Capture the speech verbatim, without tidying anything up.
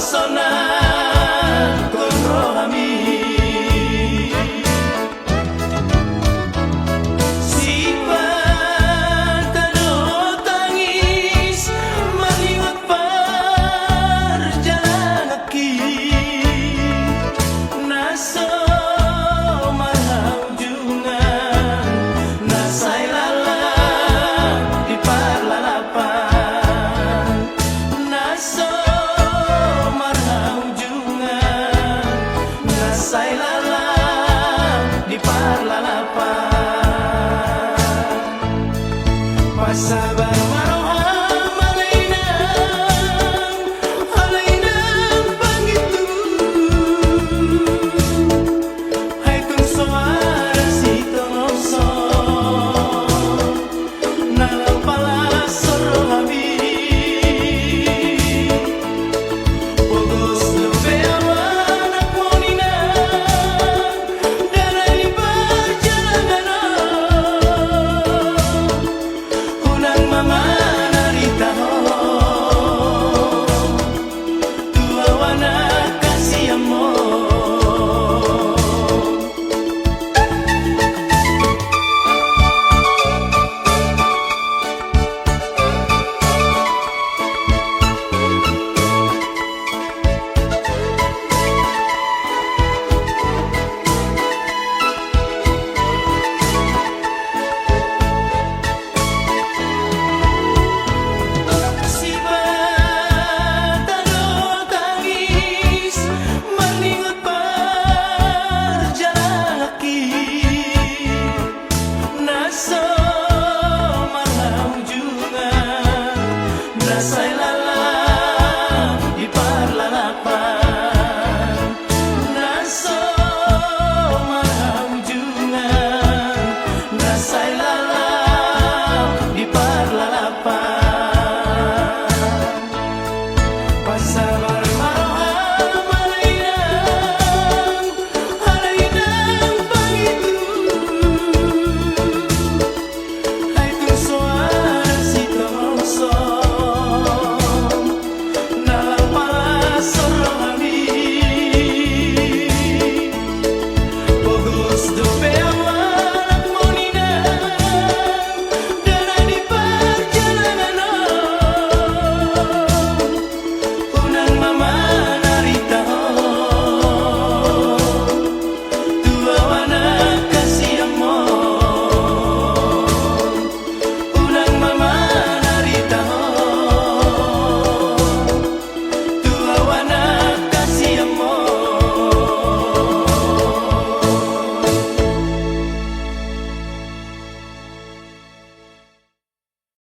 sonang rohami. Sipata do tangis marningot parjalanganki, na so marhaujungan, na sai lalap di parlalapan, na so marhaujungan, na sai lalap di parlalapan. Pasabar ma roham ale inang, ale inang pangintubu. Hai tung so ada sitongoson, na laho palas rohami. Pogos dope au anakmon inang, dalan ni parjalangan on, unang ma manaritahon tu au anak hasianmon. Sipata do tangis marningot parjalanganki, na so marhaujungan, na sai